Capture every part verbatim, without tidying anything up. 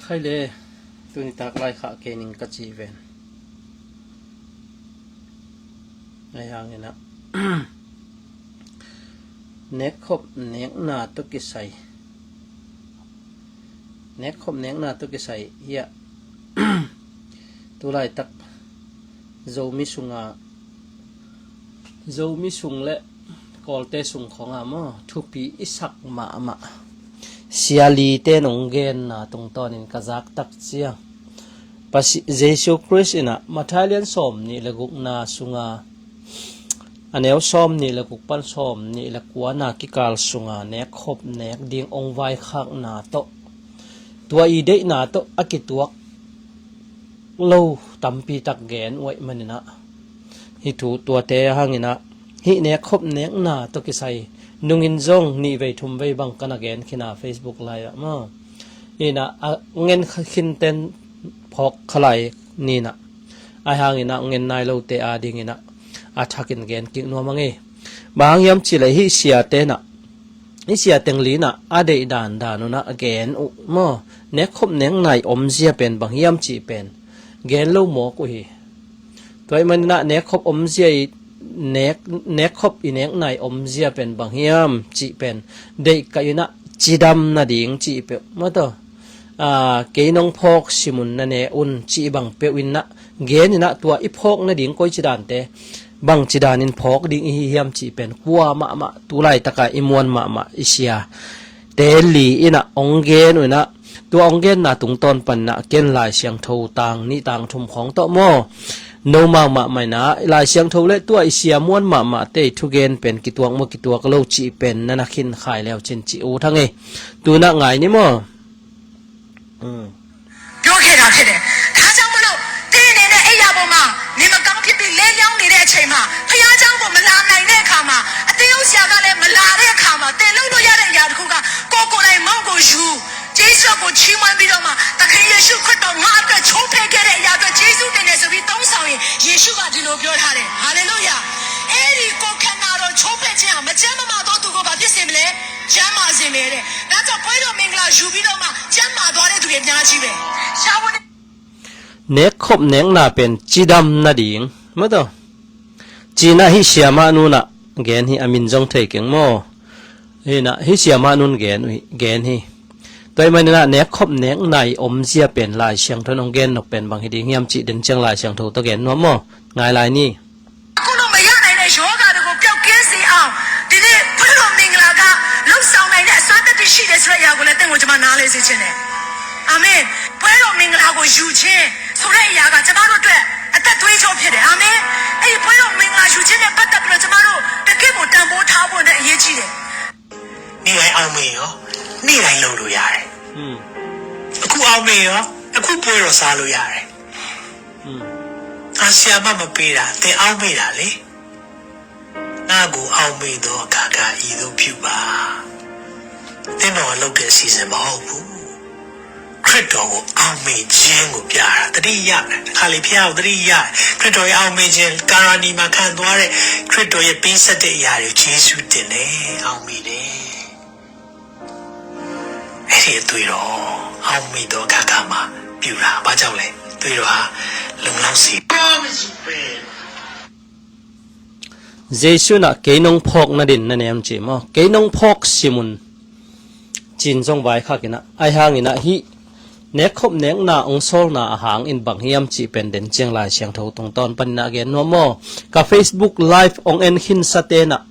Khai le, tuni tak lai khah kei ning ka ci ven. Ai hangin ah, nekkhop nekna tawh kisai, nekkhop nekna tawh kisai hiah tulaitak Zomi sunga, Zomi sung le Kawlte sung khawngah maw, thupi i sak mahmah sialite nong genna tungtawnin ka zak tak ciang, Pasi-, Jesu Khrist in ah Matthai lian sawm nih le gukna sunga, a neu sawm nih le guk pan sawm nih le kuana kikal sunga nekkhop nek ding ong vaikhakna tawh, tua i deihna tawh a kituak lo tampi tak gen uh ahih manin ah, hih thu tuate hangin ah, hih nekkhop nekna tawh kisai nungin zong nih vei thum vei bang ka na gen khin a, Facebook Live ah maw. Hi in ah, a ngen kha khinten phawk kha lai ni in ah, ai hangin ah ngen nai lote adingin ah a thakin gen kik nuam ing ei. Bang hang hiam cih leh hih siate in ah, hih sia teng li in ah a deih dandan un ah gen uh maw, nekkhop nekna i omzia pen bang hiam cih pen gen lo mawk uh hi. Tua ahih manin ah nekkhop omzia i nek, nekkhop i nekna i omzia pen bang hiam cih pen deih kah in ah cidam nading cih peuh maw, tua, a, kei nong phawk sim un na ne un cih bang peuh in ah gen in ah, tua i phawk nading koici dante, bangci danin phawk ding i hi hiam cih pen kua mahmah tulaitaka i muan mahmah i siate li in ah ong gen uh in ah, tua ong genna tungtawn panin ah ken Lai Siangtho tang nih tang thum khawng tawh maw, no mahmah mah in ah Lai Siangtho le tua i sia muan mahmahte i thugen pen kituak maw kituak lo cih pen na na khin khai leu cin ci ut hang ei. Tu in ah ngai ni maw. อืม ပြောခဲ့တာဖြစ်တယ်။ ဒါကြောင့်မလို့ သင်အနေနဲ့ အိပ်ရာပေါ်မှာ နေမကောင်းဖြစ်ပြီး လဲလျောင်းနေတဲ့အချိန်မှာ ဘုရားကျောင်းကို မလာနိုင်တဲ့အခါမှာ အသင်းအုပ်ဆရာကလည်း မလာတဲ့အခါမှာ သင်လုပ်လို့ရတဲ့အရာတစ်ခုက ကိုယ်ကိုယ်တိုင် မုန့်ကိုယူ၊ ကျေးဇူးတော်ကို ချီးမွမ်းပြီးတော့မှ သခင်ယေရှုခရစ်တော် ငါအတွက် ချိုးဖဲ့ခဲ့တဲ့အရာအတွက် ကျေးဇူးတင်တယ်ဆိုပြီး သုံးဆောင်ရင် ယေရှုက ဒီလိုပြောထားတယ်။ ဟာလေလုယာ။ အဲ့ဒီကိုယ်ခန္ဓာတော် ချိုးဖဲ့ခြင်းဟာ မကျန်းမမာသောသူကို ဘာဖြစ်စေမလဲ။ ကျန်းမာစေမယ်တဲ့။ ဒါကြောင့် ပွဲတော်မင်္ဂလာယူပြီးတော့မှ ကျန်းမာသွားတဲ့သူတွေ အများကြီးပဲ။ ဆရာဝန်တွေ Nekkhop nekna pen cidam nading maw, tua ci-in ah hih siamah nu in ah gen hi, a min zong thei keng maw. Hi in ah hih siamah nu in gen uh hi, gen hi. Tua ahih manin ah nekkhop nekna i omzia pen Lai Siangtho in hong gen nop pen bang hi ding hiam cih den ciang Lai Siangtho tawh gen nuam maw. Ngai lai ni. အခုလို မရနိုင်တဲ့ ရောဂါတွေကို ပျောက်ကင်းစေအောင် ဒီနေ့ ပွဲတော်မင်္ဂလာက လုပ်ဆောင်နိုင်တဲ့ အစွမ်းသတ္တိရှိတယ်ဆိုတဲ့ အရာကိုလည်း သင်ကို ကျွန်မ နားလည်စေချင်တယ်။ အာမင်။ ပွဲတော်မင်္ဂလာကို ယူခြင်းဆိုတဲ့ အရာက ကျွန်မတို့အတွက် အသက်သွေးကြော ဖြစ်တယ်။ အာမင်။ အဲ့ဒီ ပွဲတော်မင်္ဂလာ ယူခြင်းနဲ့ ပတ်သက်ပြီးတော့ ကျွန်မတို့ တကယ့်ကို တန်ဖိုးထားဖို့နဲ့ အရေးကြီးတယ်။ နေ့တိုင်း အောက်မေ့ရော နေ့တိုင်း လုပ်လို့ရတယ်။ อืม အခု အောက်မေ့ရော အခု ပွဲတော် စားလို့ရတယ်။ อืม အာ ဆရာမ မပေးတာ သင် အောက်မေ့တာလေ။ ငါ့ကို အောက်မေ့သောအခါခါ ဤသို့ပြုပါ။ သင့်တော်အလုပ်တဲ့ အစီအစဉ် မဟုတ်ဘူး။ ခရစ်တော်ကို အောက်မေ့ခြင်းကို ပြတာ။ သတိရမယ်။ တစ်ခါလေ ဘုရားကို သတိရတယ်။ ခရစ်တော်ရဲ့ အောက်မေ့ခြင်း၊ ကာရာနီမှာ ခံသွားတဲ့ ခရစ်တော်ရဲ့ ပေးဆပ်တဲ့အရာတွေကို ကျေးဇူးတင်တယ်။ အောက်မေ့တယ်။ အဲ့ဒီအသွေးတော် အောက်မေ့သောအခါခါမှာ ပြုတာ။ ဘာကြောင့်လဲ။ သွေးတော်ဟာ လုံလောက်စေ။ Promise you fail. Jesu in ah kei nong phawk nadin na ne un ci maw, kei nong phawk sim un ci-in zong vaikhak in ah, ahi hangin ah hih nekkhop nekna hong sawlna a hangin bang hiam cih pen den ciang Lai Siangtho tungtawn panin ah gen nuam maw. Ka Facebook Live hong en khinsa ten ah,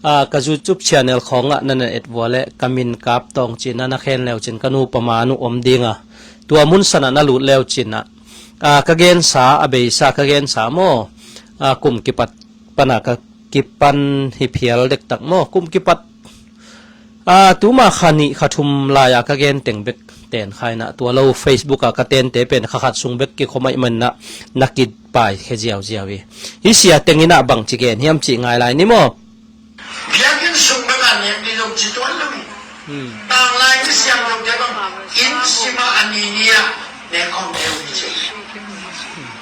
ah, ka YouTube channel khawngah na na et vua leh ka min Kap Tawng ci-in ah na khen leu cin ka nupa man uh om ding a, tua mun sanah na lut leu cin ah, ah, ka gensa, a beisa ka gensa maw, ah, kum kipat pana ka kipan hi phial dektak maw, kum kipat, ah, tuma kha nih kha thum lai-a ka gen teng bek ten kha in ah, tua lo Facebook ah ka tente pen kha khat sung bek kikhawm ahih manin ah na kipai khia ziauziau hi. Hih sia teng in ah bangci gen hiam cih ngai lai ni maw. Biakinn sung bek ah nek ni zong ci tuan lo hi. Hmm. Tanglai misiam lo te bang inn sim ah a ni ni ah nek khawm te uh hi ci.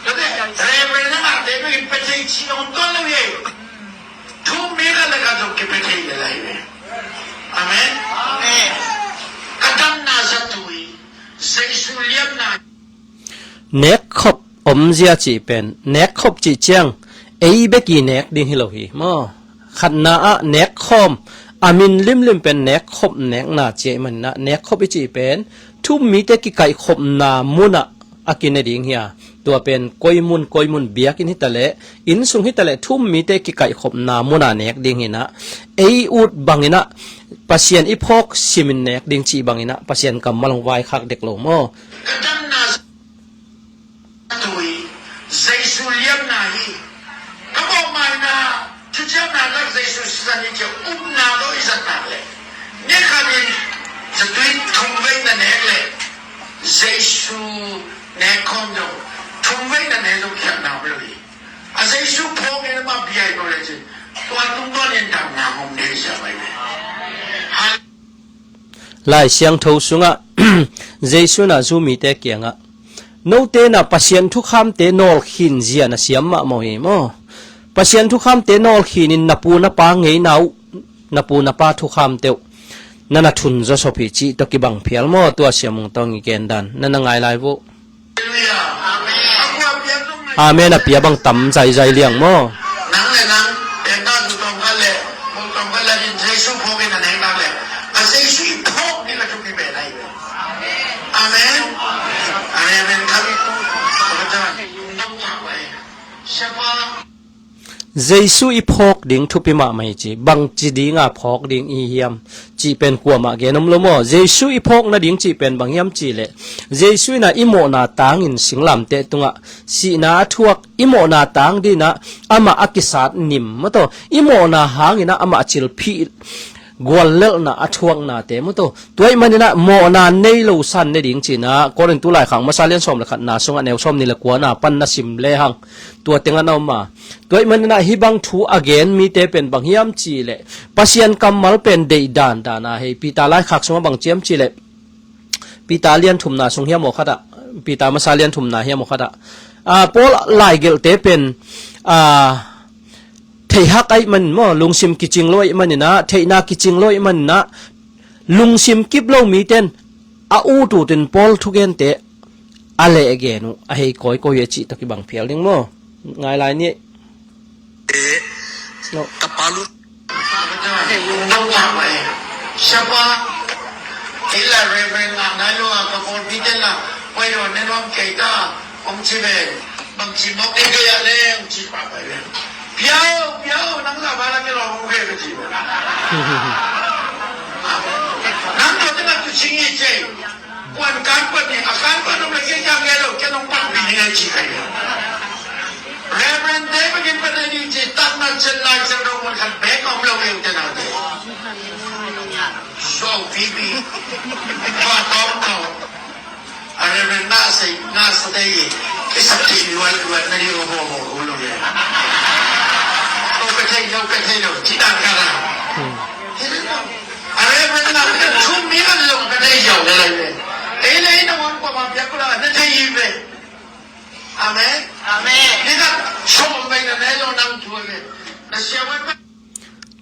Tua te, Reverend na ngahte bek in pia thei ci zong tuan lo hi. Thu mi khat le khat zong kipia thei lel ahi ve. Amen. Amen. Ka damna zatui, Jesu liamna. Nekkhop omzia cih pen, nekkhop cih ciang ei bek i nek ding hi lo hi maw? Khatna ah nekkhawm, a min limlim pen nekkhop nekna ci ahih manin ah, nekkhop i cih pen thu-um mite kikaihkhopna munah a kine ding hi a, tua pen koi mun koi mun, biakinn hi taleh, inn sung hi taleh, thu-um mite kikaihkhopna munah nek ding hi-in ah, ei ut bangin ah Pasian i phawk simin nek ding cih bangin ah Pasian kammal hong vaikhak dek lo maw? Ka damna zatui, Jesu liamna hi. Ka bawhmaina thuciamna lak Jesu sisan hi ci-a upna tawh i zat nak leh, ni khatin zatui thumvei na nek leh Jesu nek khawm zong, thumvei na nek zong khialhna om lo hi. A Jesu phawk in amah bia hi lo lecin, tua tungtawn in damna hong nei sia mai ve. Hal- Lai Siangtho sungah Jesu in ah Jew mite kiangah, note in ah Pasian thukhamte nawlkhin zia na siam mahmah uh hi maw? Pasian thukhamte nawlkhin in na pu na pa ngeina uh, na pu na pa thukhamte uh na na thun zawsop hi cih tawh kibang phial maw? Tua Sia Mung Tawng i gen dan na na ngai lai uh. Amen. A pia bang tam zaizai liang maw? Nang le nang, pengka tu tawm khat le, muk tawm khat le, in Jesu phawk in a nek nak le, a Jesu i phawk ni la thupi pen ahi ve. Amen. Amen, amen. Kami tu, Jesu i phawk ding thupi mahmah hi ci, bangci dinga phawk ding i hiam cih pen kuamah gen om lo maw? Jesu i phawk nading cih pen bang hiam cih leh, Jesu in ah i mawhna tangin singlamteh tungah sihna a thuak, i mawhna tang dingin ah amah a kisat nim maw taw, i mawhna hangin ah amah a cilphih guallelhna a thuaknate maw taw. Tua ahih manin ah mawhna nei lo san ne ding ci-in ah Korin tu laikhak masa lian sawm le khatna sungah neu sawmnih le kuana pan na sim lehang tua tengah na om a. Tua ahih manin ah hih bang thu a gen mite pen bang hiam cih leh, Pasian kammal pen deih dandan a, hei Peter laikhak sungah bang ci hiam cih leh, Peter lian thumna sung hiam aw khatah, Peter masa lian thumna hiam aw khatah, a, Paul laigelhte pen, a, theihak ahih manin maw, lungsim kicing lo ahih manin ah, theihna kicing lo ahih manin ah, lungsim kip lo mite in a ut ut in Paul thugente a lehgen uh a hei kawikawi a cih tawh kibang phial ding maw? Ngai lai ni. Eh, no. Tapa lut. Siapa, ila Reverend ngah nai lo a, ka pawlpi ten la, pai lo ne nuam kei ta, hong ci ve, bang ci mawk ding kei a leng, hong ci pah pai ve. Piau, piau, nang la ba la ke lo hong ve, ka ci ve. Nang tua tengah tu sing i cei. Kuan kan kuan ni, a kan kuan om le kei kiang ngai lo, kei nong pan pi ni ngai ci kai. Reverend David in pan ni ci, tan na cen lai cen rong man kan bek om lo kei te na te. So pipi. Ba tong tong. A Reverend na sei, na sa te i. Kisa ki luan luan na ni o bo bo lo ye. Lo ka te, lo ka te lo, ci dan ka la. Hmm. A Reverend na ka thum mi kan lo ka te yo ka la ye. Ei le na wan ko ma pia ko la, na te i ve. Amen. Amen. Ni ka sawm bai na ne lo nang thu ve. Na sia wan.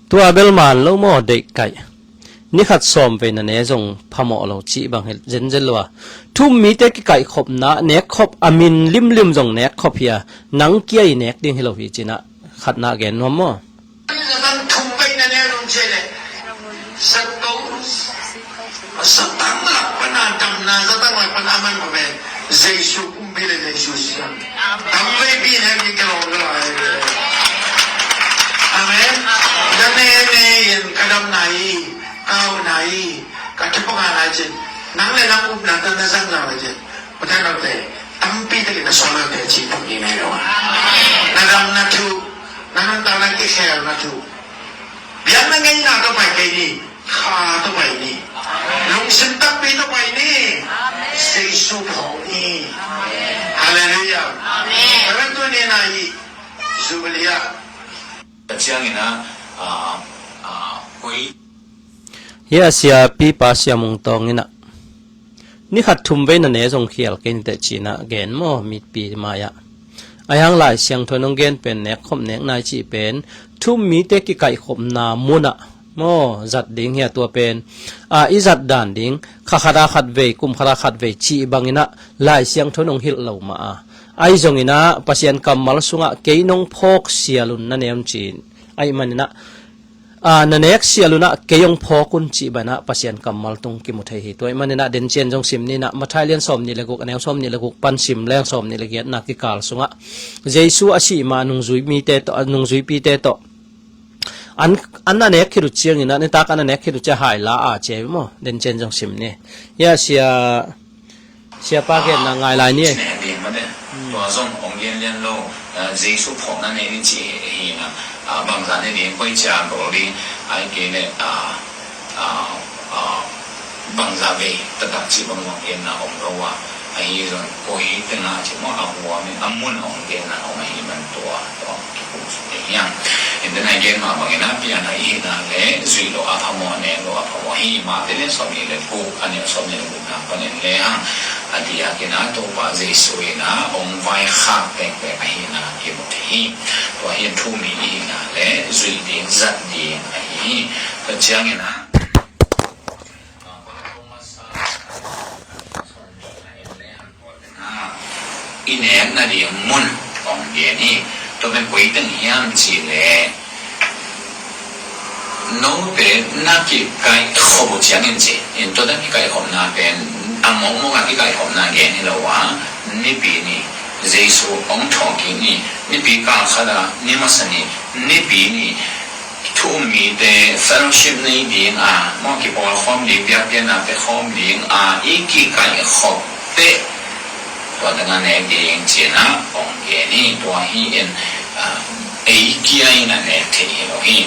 Tua bel man lo maw, deih kaih. Ni khat sawm vei na ne zong phamawh lo cih bang hi zenzen lo a. Thu-um mite kikaihkhopna, nekkhop a min limlim zong nekkhop hi a, nang kia i nek ding hi lo hi ci-in ah khatna gen nuam maw? Zatang thum vei na ne zong ci leh, zato, zatang lak pan a damna, zatang lak pan a man ko ve. Jesu pumpi le Jesu siang. Tam veipi ne mi ka lawng ka la. Amen. Ka ne ne in ka damna hi, ka auna hi, ka thupha ngahna hi cin. Nang le nang upna tawh na zang zang hi cin. Pathian note, tampi takin na suan note ci pumpi ne lo. Na damna thu, na nuntakna kikhelna thu. Biakna ngeina tawh pai kei ni, kha tawh pai ni, lungsim takpi tawh pai ni, Jesu phawk ni. Halleluiah. Amen. Tua pen tuni-in ah hih Jubilee ah. Ciangin ah, ah, ah, koi. Hih a siapipa Sia Mung Tawng in ah, ni khat thum vei na ne zong khial kei ni teh ci-in ah gen maw, mipi mai-ah. Ahi hang Lai Siangtho in hong gen pen nekkhop nekna i cih pen thu-um mite kikaihkhopna munah maw, zat ding hi a, tua pen a i zat dan ding, kha khat a khat vei, kum khat a khat vei cih bangin ah Lai Siangtho in hong hilh lo mah a, ahi zongin ah Pasian kammal sungah kei nong phawk sial un na ne un ci. Ahih manin ah a, na nek sial un ah kei hong phawk un cih bangin ah Pasian kammal tung kimu thei hi. Tua ahih manin ah den ciang zong sim ni in ah, Matthai lian sawm nih le guk, a neu sawm nih le guk pan sim leng sawm nih le giatna kikal sungah Jesu a sih ma a nungzui mite tawh, a nungzuipite tawh an, an a nek khit uh ciangin ah, nitak an a nek khit uh ciang hai la a ci hi maw, den ciang zong sim ni. Hia sia Siapa genna ngai lai ni. Tua zong hong gen lian lo. Jesu phawkna nei ni ci hi na. Bangzah nei ding, koi cia bawl ding, ahih kei leh bangzah vei taktak cih bang hong genna om lo a. Ahi zong koi teng ah ci maw, a huam in a mun hong genna om ahih man tua. Tua kikupsuk ding hiam? Hih teng ah gen mah bangin ah piang a i hihna le zuih loh a phamawh, nek loh a phamawh hi. Matthai lian sawm nih le guk, a neu sawm nih le gukna panin le hang a diakin ah Topa Jesu in ah hong vaikhak pengpeng ahihna kimu thei hi. Tua hi thu um hi i hihna le zuih ding, zat ding ahi hi. Tua ciangin ah i nek nading mun hong gen hi. Tua pen koi teng hiam cih leh note na kikaihkhop uh ciangin ci. In tua teng kikaihkhopna pen a mawkmawk a kikaihkhopna gen hi lo a, Nipi ni Jesu hong thawhkik ni, Nipi kal khat a ni masa ni, Nipi ni thu um mite fellowship nei ding a, maw, kipawlkhawm ding, biakpiakna pia khawm ding a i kikaihkhop teh, tua teng ah nek ding ci-in ah hong gen hi. Tua hi in, a, ei kia in a nek theih hi lo hi.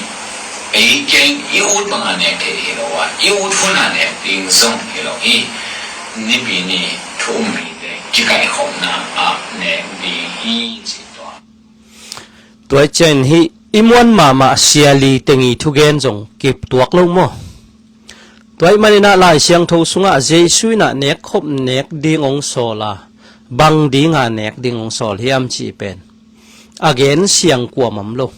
Ei kia in i ut bang a nek theih hi lo a, i ut hun a nek ding zong hi lo hi. Nipi ni thu um mite kikaihkhopna ah nek ding hi ci tua. Tua ciangin hih i muan mahmah sia li tengi thugen zong kituak lo maw? Tua ahih manin ah Lai Siangtho sungah Jesu in ah nekkhop nek ding hong sawl a, bang ding a nek ding hong sawl hiam cih pen a gen siang kuamah om lo.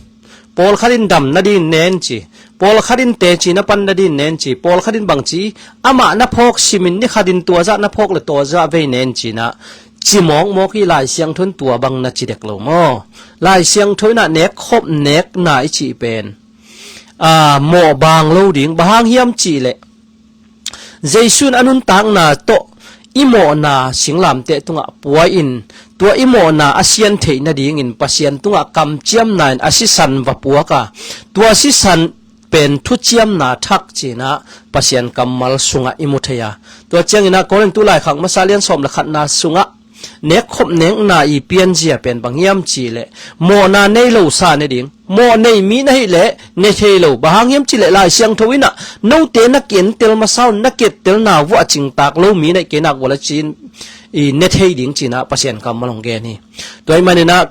Pawlkhat in dam nading nen ci, pawlkhat in teci na pan nading nen ci, pawlkhat in bang ci, amah na phawk simin ni khat in tua zah na phawk le tua zah vei nen ci-in ah ci mawkmawk hi. Lai Siangtho in tua bang na ci dek lo maw? Lai Siangtho in ah nekkhop nekna i cih pen, a, mawh bang lo ding. Bang hang hiam cih leh Jesu in a nuntakna tawh i mawhna singlamteh tungah pua in, tua i mawhna a sian theih nadingin Pasian tungah kamciamna in a sisan va puak a, tua sisan pen thuciamna thak ci-in ah Pasian kammal sungah i mu thei a. Tua ciangin ah Korintu laikhak masa lian sawm le khatna sungah nekkhop nekna i pianzia pen bang hiam cih leh mawhna nei lo sa ne ding. Mawh nei mi na hih leh ne thei lo. Bang hang hiam cih leh Lai Siangtho in ah note na kientel masa un, na kientelna vuah cingtak lo mi na hih kei nak uh leh ci-in i ne thei ding ci-in ah Pasian kammal hong gen hi. Tua ahih manin ah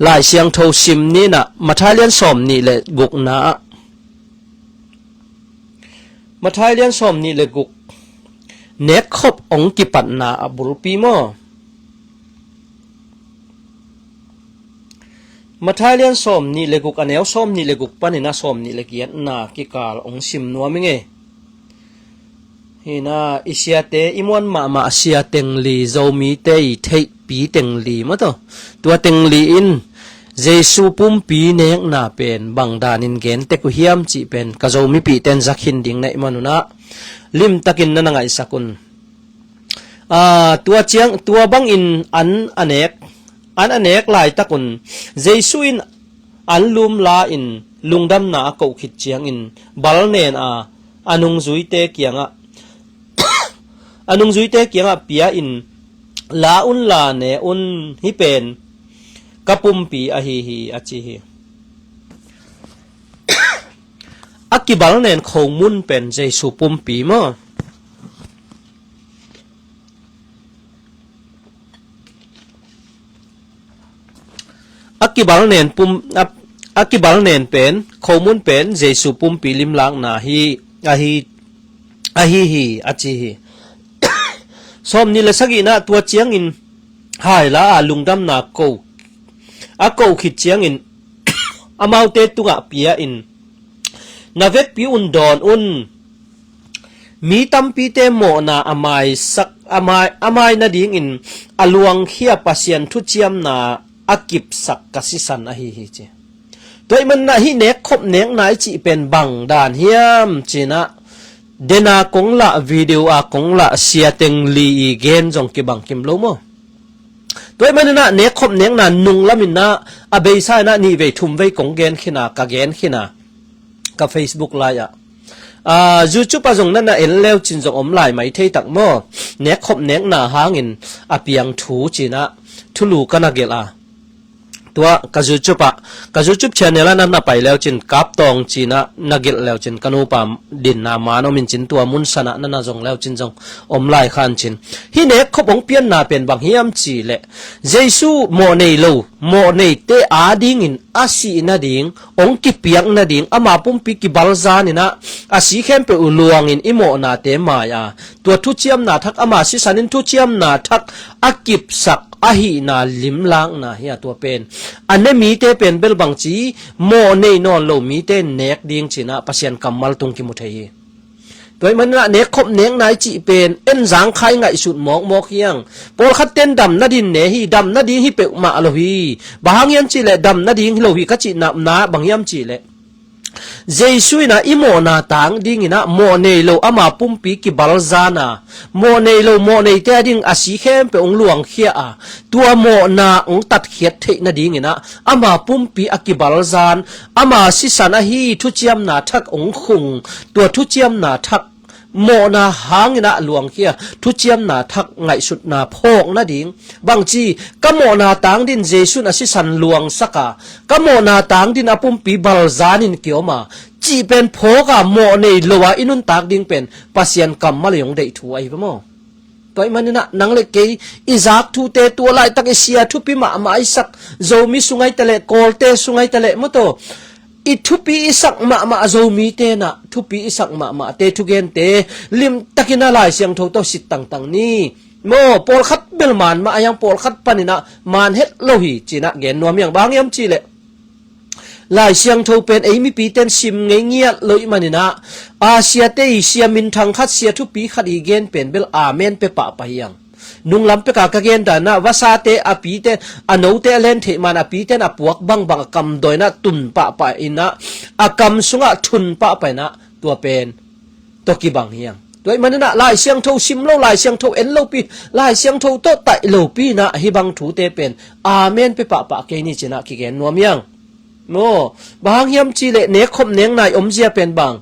Lai Siangtho sim ni in ah, Matthai lian sawm nih le gukna ah, Matthai lian sawm nih le guk, nekkhop hong kipatna a bulpi maw? Matthai lian sawm nih le guk, a neu sawm nih le guk panin a sawm nih le giatna kikal hong sim nuam i ngei. Hi in ah i siate, i muan mahmah a sia teng li, Zomite i theihpi teng li maw taw. Tua teng li in Jesu pumpi nekna pen bang danin gen tek uh hiam cih pen ka Zo mipihte in za khin ding na hih man un ah limtakin na na ngaihsak un. A, tua ciang, tua bangin an a nek, an a nek laitak un Jesu in an lum la in lungdamna a koh khit ciangin bal nen a, a nungzuite kiangah, a nungzuite kiangah pia in, "La un la, ne un, hih pen ka pumpi ahi hi," a ci hi. A kibal nen khomun pen Jesu pumpi maw? A kibal nen pum, a, a kibal nen pen, khomun pen Jesu pumpi limlakna hi, ahi, ahi hi, a ci hi. Sawm nih le sagihna, tua ciangin hai la a lungdamna ko, a ko khit ciangin amaute tungah pia in, Na vekpi un dawn un. Mi tampite mawhna a maisak, a mai, a mai nadingin a luangkhia Pasian thuciamna a kipsak ka sisan ahi hi ci. Tua ih manah hih nekkhop nekna i cih pen bang dan hiam cinah, dena kong lah, video a kong lah, siateng li i gen zong kibang kim lo maw? Tua ih maninah nekkhop nekna nunglaminah a beisa inah nihvei thumvei kong gen khina, ka gen khina ka Facebook lai-ah. YouTube ah zong nana en leucin zong om lai mai thei tak maw? Nekkhop nekna hangin a piang thu cinah thulu ka na gelh a. Tua ka YouTube ah, ka YouTube channel ah nana pai leucin Kaptawng cinah na gelh leucin ka nupa dinna man om in cin tua mun sanah nana zong leucin zong om lai khan cin. Hih nekkhop hong pianna pen bang hiam cih leh Jesu mawh nei lo, mawh neite adingin a sih nading, hong kipiak nading, ama pumpi kibalzan inah a si khempeuh luangin i mawhnate mai a, tua thuciamna thak, ama sisan in thuciamna thak a kipsak ahihna limlakna hi a, tua pen a ne mite pen bel bangci, mawh nei nawn lo mite nek ding cinah Pasian kammal tung kimu thei hi. Tua ih maninah nekkhop nekna i cih pen en zangkhai ngaihsut mawkmawk hiang. Pawlkhat ten dam nadin ne hi, dam nading hi peuhmah lo hi. Bang hang hiam cih leh dam nading hi lo hi ka cih napna bang hiam cih leh Jesu inah i mawhna tang dinginah mawh nei lo ama pumpi kibalzan a, mawh nei lo mawh neite ading a si khempeuh hong luangkhia a, tua mawhna hong tatkhiat theih nadinginah ama pumpi a kibalzan, ama sisan ahi thuciamna thak hong khung, tua thuciamna thak mawhna hanginah luangkhia, thuciamna thak ngaihsutna phawk nading. Bangci, ka mawhna tang din Jesu in a sisan luangsak a, ka mawhna tang din a pumpi balzanin kiom a, cih pen phawk a, mawh nei lo a i nuntak ding pen Pasian kammal i hong deih thu ahi ve maw? Tua ih maninah nang le kei i zak thute, tua laitak i sia thupi mahmah i sak Zomi sungai taleh, Kawlte sungai taleh maw taw, i thupi i sak mahmah Zomite nah, thupi i sak mahmahte thugente limtakin a Lai Siangtho tawh sit tangtang ni. Maw, pawlkhat bel man mah a hiang, pawlkhat paninah man het lo hi cinah gen nuam hiang. Bang hiam cih leh Lai Siangtho pen ei mipiten sim ngei ngiat lo ih maninah, a siate i sia minthang khat, sia thupi khat i gen pen bel amen pia pahpah hiang. Nunglam peka ka gen danah vasate a pite, a note a len theih man a piten a puak bangbang a kam dawi inah tun pahpah inah, a kam sungah thun pahpah inah tua pen tawh kibang hiang. Tua ih maninah Lai Siangtho sim lo, Lai Siangtho en lopi, Lai Siangtho tawh taih lopi inah hih bang thute pen amen pia pahpah kei ni cinah kigen nuam hiang. Maw, bang hang hiam cih leh nekkhop nekna i omzia pen bang,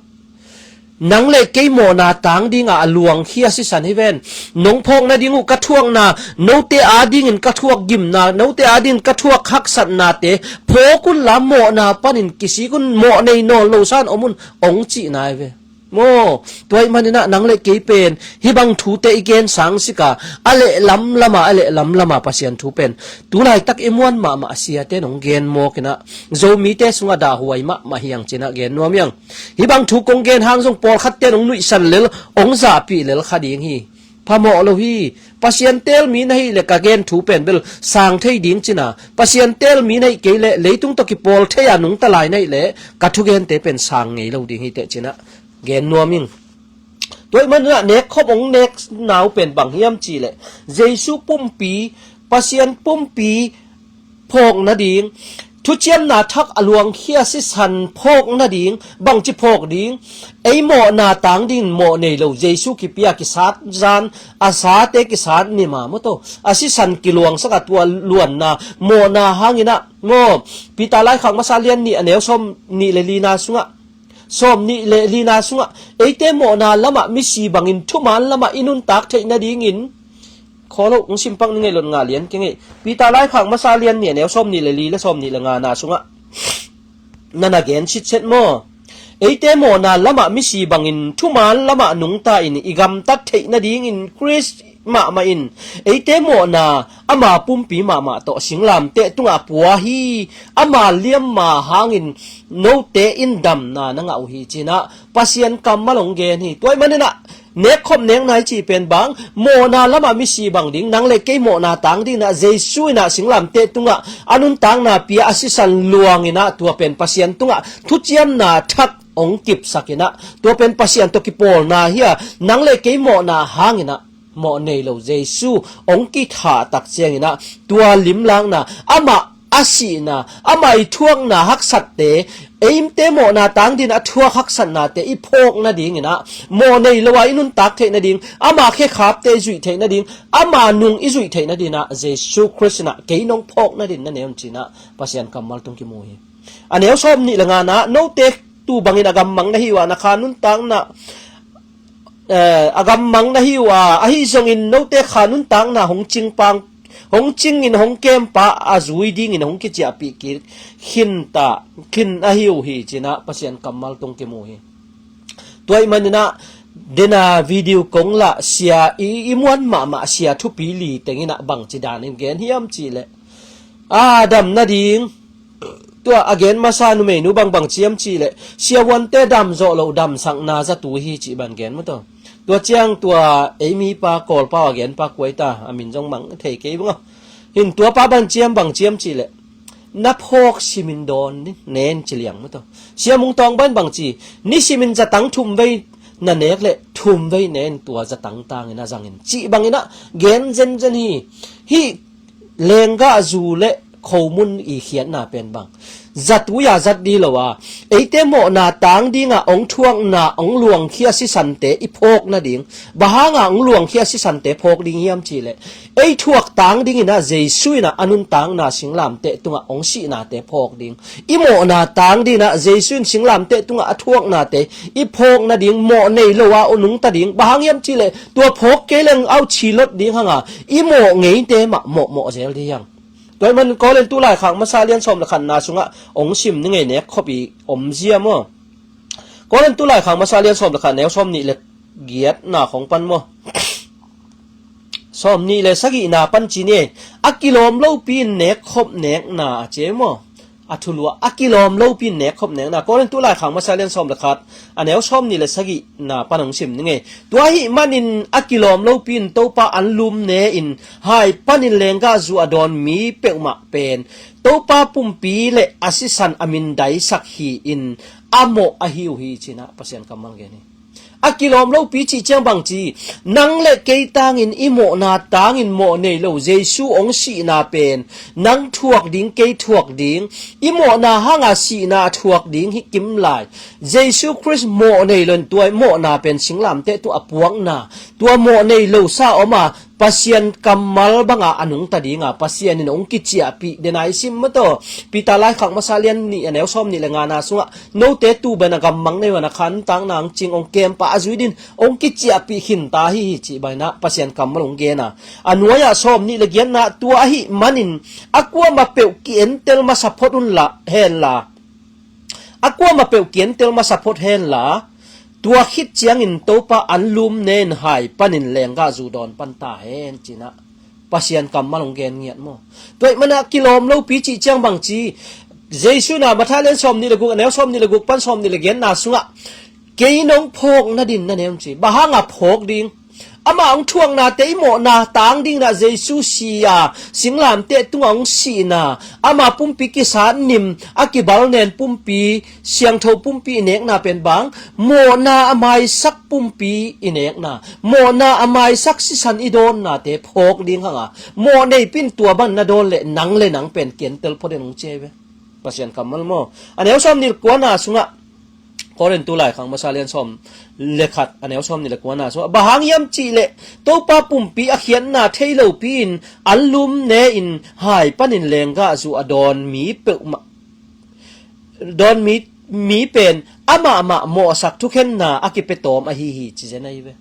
nang le kei mawhna tang dingah a luangkhia sisan hi ven. Nong phawk nading uh ka thuakna, note adingin ka thuak gimna, note adingin ka thuak haksatnate phawk unla mawhna panin kisik un, mawh nei nawn lo san om un, hong cihna hi ve. Maw, tua ih maninah nang le kei pen hih bang thute i gen sang sika, a leh lamlama, a leh lamlama Pasian thu pen tu laitak i muan mahmah a siate nong gen mawk inah Zomite sungah dahhuai mahmah hiang cinah gen nuam hiang. Hih bang thu kong gen hang zong pawlkhatte nong nuihsan lel, hong zahpih lel kha ding hi. Phamawh lo hi. Pasian teel mi na hih leh ka gen thu pen bel sang thei ding cina, Pasian teel mi na hih kei leh leitung tawh kipawl thei a nungta lai na hih leh ka thugente pen sang ngei lo ding hi teh cinah gen nuam ing. Tua ih maninah nekkhop hong nekna uh pen bang hiam cih leh Jesu pumpi, Pasian pumpi phawk nading, thuciamna thak a luangkhia sisan phawk nading, bangci phawk ding, ei mawhna tang dingin mawh nei lo, Jesu kipia kisat zan, a sate kisat nima maw taw, a sisan kiluangsak a tua luanna, mawhna hanginah maw, Peter laikhak masa lian nih a neu sawm nih le lina sungah, sawm nih le lina sungah, eite mawhna lamah misi bangin thuman lamah i nuntak theih nadingin, khawlo, hong simpang ni ngei lot ngah lian kei ngei. Peter laikhak masa lian nih a neu sawm nih le li le sawm nih le ngana sungah nana gen sitset maw? Eite mawhna lamah misi bangin thuman lamah nungta in i gamtat theih nadingin Khrist mahmah in eite mawhna ama pumpi mahmah tawh singlamteh tungah pua hi. Ama liamma hangin note in damna na ngah uh hi cinah Pasian kammal hong gen hi. Tua ih maninah nekkhop nekna i cih pen bang, mawhna lamah misi bang ding, nang le kei mawhna tang dinginah Jesu inah singlamteh tungah a nuntakna pia a sisan luanginah tua pen Pasian tungah thuciamna thak hong kipsak in ah, tua pen Pasian tawh kipawlna hi a, nang le kei mawhna hangin ah mawh nei lo Jesu hong kithah tak ciangin ah, tua limlakna, amah a sihna, amah i thuakna haksatte, eimte mawhna tang dingin a thuak haksatnate i phawk nadingin ah, mawh nei lo a i nuntak theih nading, ama khekhapte i zuih theih nading, ama nung i zuih theih nadingin ah, Jesu Khrist in ah kei nong phawk nadingin na ne un ci-in ah, Pasian kammal tung kimu hi. A neu sawm nih le ngana, note tu bangin a gammang na hi uh a, na kha nuntakna, eh, a gammang na hi uh a, ahi zongin note kha nuntakna hong cingpang, hong cingin hong kempa a zui dingin hong kiciahpih kik khin ta, khin ahi uh hi ci-in ah Pasian kammal tung kimu hi. Tua ahih manin ah, dena video kong lah sia i, i muan mahmah sia thupi li tengin ah bangci danin gen hiam cih leh, a dam nading, tua a gen masa numeinu bangbang ciam cih leh, siavuante dam zawh loh damsakna zatu hi cih ban gen maw taw. Tua ciang tua ei mipa Kawlpau a genpa kuaita, a min zong mang thei kei bang aw. Hin tuapa ban ciam bang ciam cih leh, na phawk simin dawn nen ci liang maw taw. Sia Mung Tawng ban bangci, nisimin zatang thum vei na nek leh thum vei nen tua zatang tangin a zangin cih bangin ah gen zenzen hi. Hih lenggahzu le khomun i khiatna pen bang, zatui a zat ding lo a, eite mawhna tang dingah hong thuakna, hong luangkhia sisante i phawk nading. Bang hangah hong luangkhia sisante phawk ding hiam cih leh, ei thuak tang dingin ah Jesu in ah a nuntakna singlamteh tungah hong sihnate phawk ding. I mawhna tang dingin ah Jesu in singlamteh tungah a thuaknate i phawk nading, mawh nei lo a hong nungta ding. Bang hang hiam cih leh, tua phawk kei leng auchi lot ding hang a, i mawh ngeite mah mawhmawh zel ding hi hang. Tua ahih manin Korintu laikhak masa lian sawm le khatna sungah hong sim ni ngei, nek khop i om zia maw. Korintu laikhak masa lian sawm le khat, neu sawm nih le giatna khong pan maw, sawm nih le sagihna pan ci ni. A kilawm lopi in nek khop nekna a ci maw. A thulu ah, a kilawm lopi in nek khop nekna. Korintu laikhak masa lian sawm le khat, a neu sawm nih le sagihna pan hong sim ni ngei. Tua ahih manin a kilawm lopi in Topa anlum ne-in hai panin lenggahzu a dawn mi peuhmah pen Topa pumpi le a sisan a mindaisak hi-in a mawh ahi uh hi ci-in ah Pasian kammal gen hi. A kilawm lopi cih ciang bangci, nang le kei tangin i mawhna tangin mawh nei lo Jesu hong sihna pen nang thuak ding, kei thuak ding, i mawhna hanga sihna a thuak ding hi kim lai. Jesu Khrist mawh nei lo in tua i mawhna pen singlamteh tungah a puakna, tua mawh nei lo sa om a, Pasian kammal banga a nungta dinga Pasian in hong kiciahpih dena i sim maw taw. Peter laikhak masa lian nih, a neu sawm nih le ngana sungah, note tu bangin a gammang na hi uh a, na kha nuntakna hong cing, hong kempa a zui dingin hong kiciahpih khin ta hi hi cih bangin ah Pasian kammal hong gen a. A nuai-ah sawm nih le giatna, tua ahih manin a kuamah peuh ki-entel masa phot un la, hen la. A kuamah peuh ki-entel masa phot hen la, tua khit ciangin Topa anlum ne-in hai panin lenggahzu dawn pan ta hen ci-in ah Pasian kammal hong gen ngiat maw. Tua ahih manin a kilawm lopi cih ciang bangci, Jesu in ah Matthai lian sawm nih le guk, a neu sawm nih le guk pan sawm nih le giatna sungah, kei nong phawk nadingin na ne un ci. Bang hanga phawk ding? Amah hong thuaknate i mawhna tang dingin ah Jesu si a, singlamteh tungah hong sihna, ama pumpi kisat nim, a kibal nen pumpi, siangtho pumpi i nekna pen bang, mawhna a maisak pumpi i nekna, mawhna a maisak sisan i dawnnate phawk ding hanga, mawh neipi in tua bang na dawn leh nang le nang pen ki-entel phot in hong ci hi ve. Pasian kammal maw. A neu sawm nih le kuana sungah, Korintu laikhak masa lian sawm le khat, a neu sawm nih le kuana sungah, bang hang hiam cih leh Topa pumpi a khiatna thei lopi in anlum ne-in hai panin lenggahzu a dawn mi peuhmah, dawn mi, mi pen amah mah mawhsak thukhenna a kipia tawm ahi hi ci zen ahi ve.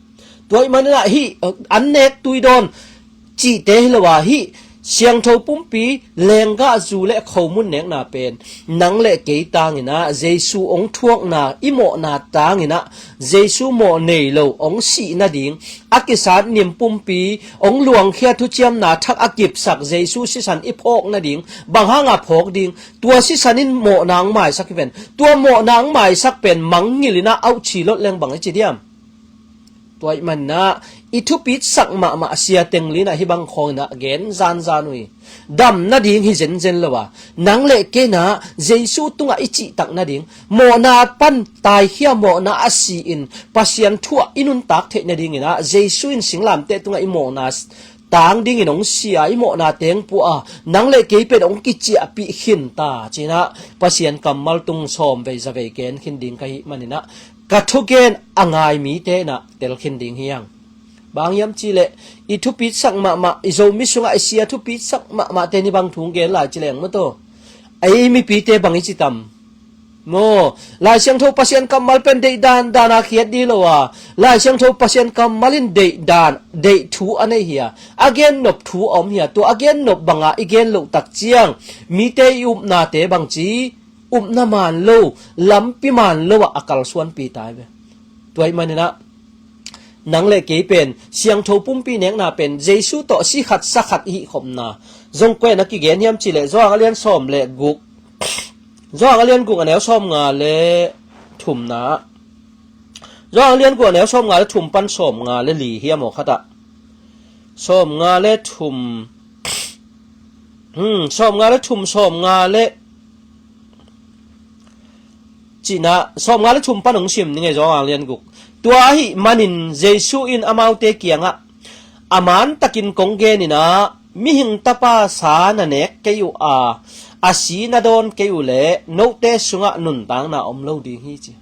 Tua ahih manin ah hih an nek tui dawn cihte hi lo a, hih siangtho pumpi, lenggahzu le khomun nekna pen nang le kei tangin ah Jesu hong thuakna, i mawhna tangin ah Jesu mawh nei lo hong sih nading, a kisat nim pumpi, hong luangkhia thuciamna thak a kipsak Jesu sisan i phawk nading, bang hanga phawk ding? Tua sisan in mawhna hong maisak hi ven. Tua mawhna hong maisak pen mangngilh in ah auchi lot leng bang i ci diam? Tua ahih manin ah i thupitsak mahmah sia teng li-in ah hih bang khawng in ah gen zanzan uh hi. Dam nading hi zenzen lo a, nang le kei in ah Jesu tungah i cihtak nading, mawhna pan taikhia, mawhna a si-in Pasian thu ah i nuntak theih nadingin ah Jesu in singlamteh tungah i mawhna tang dingin hong si a, i mawhna teng pua a, nang le kei pen hong kiciahpih khin ta, ci-in ah Pasian kammal tung sawmvei zavei gen khin ding ka hih manin ah ka thugen a ngai mite in ah tel khin ding hi hang. Bang hang hiam cih leh i thupitsak mahmah, i Zomi sungah i sia thupitsak mahmahte in hih bang thu hong gen lai ci leng maw, tua ei mipite bang i ci tam? Maw, Lai Siangtho Pasian kammal pen deih dandan a khiat ding lo a, Lai Siangtho Pasian kammal in deih dan, deih thu a nei hi a, a gennop thu a om hi a, tua a gennop banga i gen loh tak ciang mite i upnate bangci, upna man lo, lampi man lo ah a kalsuanpi ta hi ve. Tua ahih manin ah nang le kei pen siangtho pumpi nekna pen Jesu tawh si khat sa khat i hih khopna. Zong kua in a kigen hiam cih leh Johan a lian sawm le guk, Johan a lian guk a neu sawmnga le thumna. Johan a lian guk a neu sawmnga le thum pan sawmnga le li hiam aw khat ah. Sawmnga le thum. Hmm, sawmnga le thum, sawmnga le cihna, sawmnga le thum pan hong sim ning ei, Johan a lian guk. Tua ahih manin Jesu in amaute kiangah, a mantakin kong genin ah, mihing tapa sa na nek kei uh a, a si na dawn kei uh leh note sungah nuntakna om lo ding hi, ci.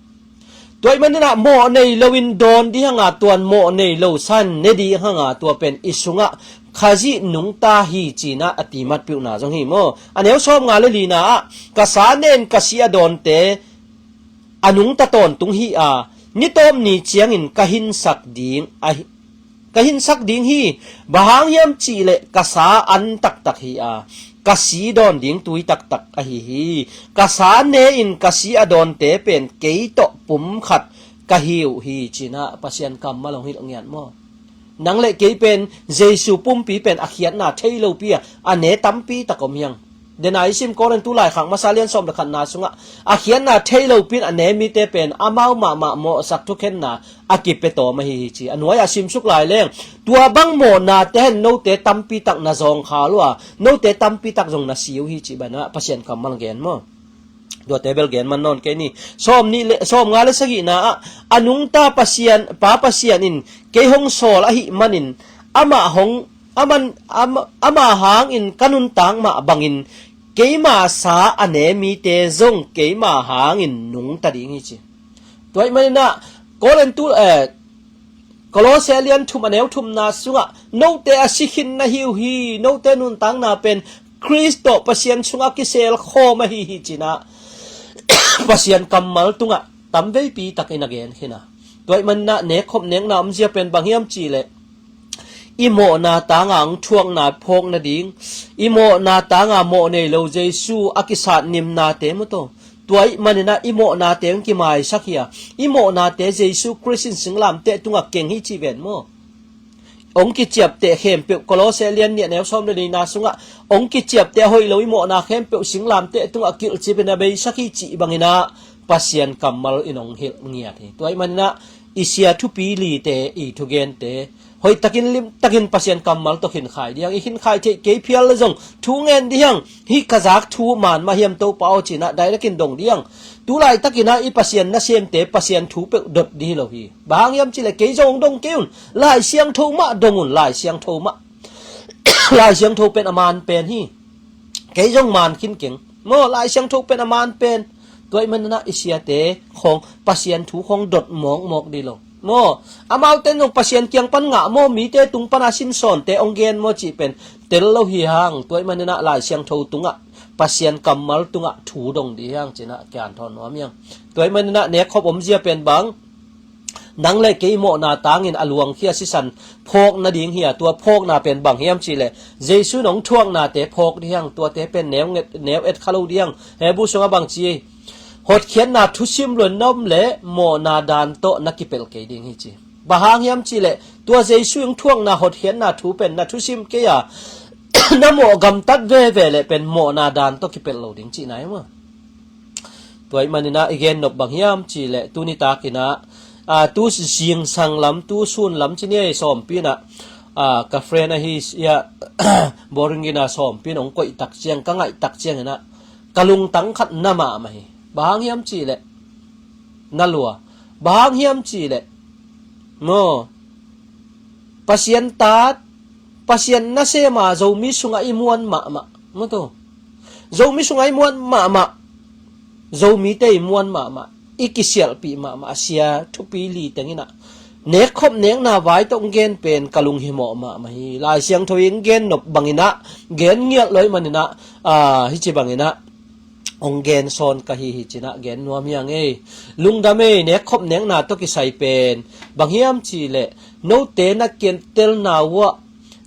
Tua ahih manin ah mawh nei loin dawn ding hanga, tuan mawh nei lo san ne ding hanga, tua pen i sungah Khazih nungta hi, ci-in ah a ti matpeuhna zong hi maw. A neu sawmnga le lina ah, ka sa ne-in ka si a dawnte a nungta tawntung hi a, ni tawp ni ciangin ka hinsak ding ahi, ka hinsak ding hi. Bang hang hiam cih leh ka sa an taktak hi a, ka si dawn ding tui taktak ahi hi. Ka sa ne-in ka si a dawnte pen kei tawh pum khat ka hi uh hi, ci-in ah Pasian kammal hong hilh ngiat maw. Nang le kei pen Jesu pumpi pen a khiatna thei lopi a, a ne tampi tak om hi hang. Dena i sim Korintu laikhak masa lian sawm le khatna sungah a khiatna thei lopi in a ne mite pen amau mahmah mawhsak thukhenna a kipia tawm ahi hi, ci. A nuai-ah simsuk lai leng, tua bang mawhnate hen note tampi tak na zawngkhal uh a, note tampi tak zong na si uh hi, cih banah Pasian kammal gen maw. Tuate bel gen man nawn kei ni. Sawm nih le, sawmnga le sagihna ah, a nungta Pasian, Pa Pasian in kei hong sawl ahih manin, amah hong, aman, ama, amah hangin ka nuntak mah bangin, keima sa a ne mite zong keima hangin nungta ding hi, ci. Tua ahih manin ah, Korintu, eh, Kolose a lian thum a neu thumna sungah, note a si khin na hi uh hi, note nuntakna pen Khrist tawh Pasian sungah kisel khawm ahi hi, ci-in ah Pasian kammal tungah tamveipi takin a gen khin a. Tua ahih manin ah nekkhop nekna omzia pen bang hiam cih leh, i mawhna tanga hong thuakna phawk nading, i mawhna tanga mawh nei lo Jesu a kisat nimnate maw, tua. Tua ahih manin ah i mawhnate hong kimaisak hi a, i mawhnate Jesu Khrist in singlamteh tungah keng hi, ci ven maw. Hong kiciapteh khempeuh, Kolose lian nih a neu sawm le nihna sungah, hong kiciapteh a hoih lo i mawhna khempeuh singlamteh tungah kilhcip in a beisak hi, cih bangin ah Pasian kammal in hong hilh ngiat hi. Tua ahih manin ah i sia thupi lite, i thugente hoih takin limtakin Pasian kammal tawh khinkhai ding hang. I khinkhai theih kei phial le zong thu ngen ding hang. Hih ka zak thu man mah hiam Topa aw, ci-in ah direct in dong ding hang. Tu laitakin ah i Pasian nasemte Pasian thu peuh dot ding hi lo hi. Bang hang hiam cih leh kei zong hong dong kei un. Lai Siangtho mah dong un, Lai Siangtho mah. Lai Siangtho pen a man pen hi. Kei zong man khin keng. Maw, Lai Siangtho pen a man pen. Tua ahih manin ah i siate khawng Pasian thu khawng dot mawkmawk ding lo. Maw, amaute in zong Pasian kiang pan ngah maw, mite tung pana sinsawnte hong gen maw cih pen tel lo hi hang. Tua ahih manin ah Lai Siangtho tungah, Pasian kammal tungah thu dong ding hi hang, ci-in ah kianthawn nuam hi hang. Tua ahih manin ah nekkhop omzia pen bang, nang le kei mawhna tangin a luangkhia sisan phawk nading hi a, tua phawkna pen bang hiam cih leh, Jesu in hong thuaknate phawk ding hi hang. Tuate pen neu nget, neu et kha lo ding hi hang. Hebru sungah bang ci, hotkhiatna thusim lo-in na om leh mawhna dan tawh na kipelh kei ding hi, ci. Bang hang hiam cih leh, tua Jesu in hong thuakna hotkhiatna thu pen na thusim kei a, na mawh gamtat veve leh pen mawhna dan tawh kipelh lo ding cihna hi maw. Tua ahih manin ah i gen nop bang hiam cih leh, tuni takin ah Ah, tu zingsang lam, tu sun lam ci ni ei, sawmpi in ah, ah, ka friend ahi sia, boring in ah sawmpi in hong koih tak ciang, ka ngaih tak ciang in ah, ka lungtang khat na mahmah hi. Bang hang hiam cih leh na lua. Bang hang hiam cih leh maw, Pasian tat, Pasian nasem a Zomi sungah i muan mahmah. Maw tu. Zomi sungah i muan mahmah. Zomite i muan mahmah. I kisialhpih mahmah. A sia thupi li teng in ah, nekkhop nekna vai tawh hong gen pen ka lunghimawh mahmah hi. Lai Siangtho in hong gen nop bang in ah, gen ngiat lo ahih man in ah, ah, hih ci bang in ah hong gen sawn ka hi hi ci in ah gen nuam hi ing ei. Lungdam ei, nekkhop nekna tawh kisai pen bang hiam cih leh note na kientelna uh ah,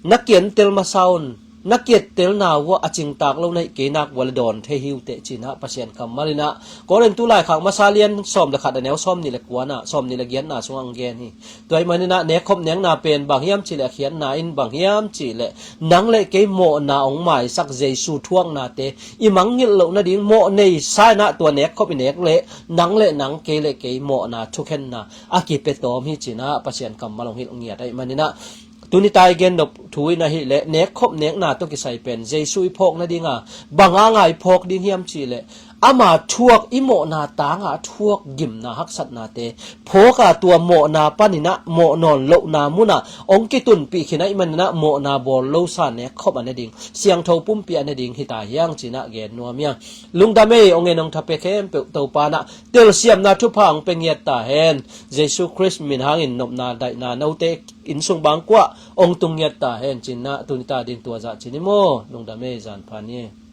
na kientel masa un, na kientelna uh ah a cingtak lo na hih kei nak uh leh dawn thei hi uh teh ci in ah Pasian kammal in ah, Korintu laikhak masa lian sawm le khat, a neu sawmnih le kua in ah, sawmnih le giatna sungah hong gen hi. Tua ahih man in ah nekkhop nekna pen bang hiam cih leh a khiatna in bang hiam cih leh nang le kei mawhna hong maisak Jesu thuaknate i mangngilh loh nading, mawh neisa in ah tua nekkhop i nek leh nang le nang, kei le kei mawhna thukhenna a kipia tawm hi ci in ah Pasian kammal hong hilh ngiat ahih man in ah, tuni-a i gen nop thu in ahih leh nekkhop nekna tawh kisai pen Jesu i phawk nading a, bang hang a i phawk ding hiam cih leh ama thuak, i mawhna tang a thuak gimna haksatnate phawk a, tua mawhna pan in ah mawh nawn lohna mun ah hong kitunpih khin ahih man in ah mawhna bawl losa nekkhop a ne ding, siangtho pumpi a ne ding hi ta hi ing ci in ah gen nuam hi ing. Lungdam ei, hong en hong thapia khempeuh Topa in ah telsiamna thupha hong pia ngiat ta hen. Jesu Khrist min hangin nopna daihna note inn sung bangkua ah hong tung ngiat ta hen ci in ah tuni-a ding tua zah ci ni maw. Lungdam ei, zan pha ni.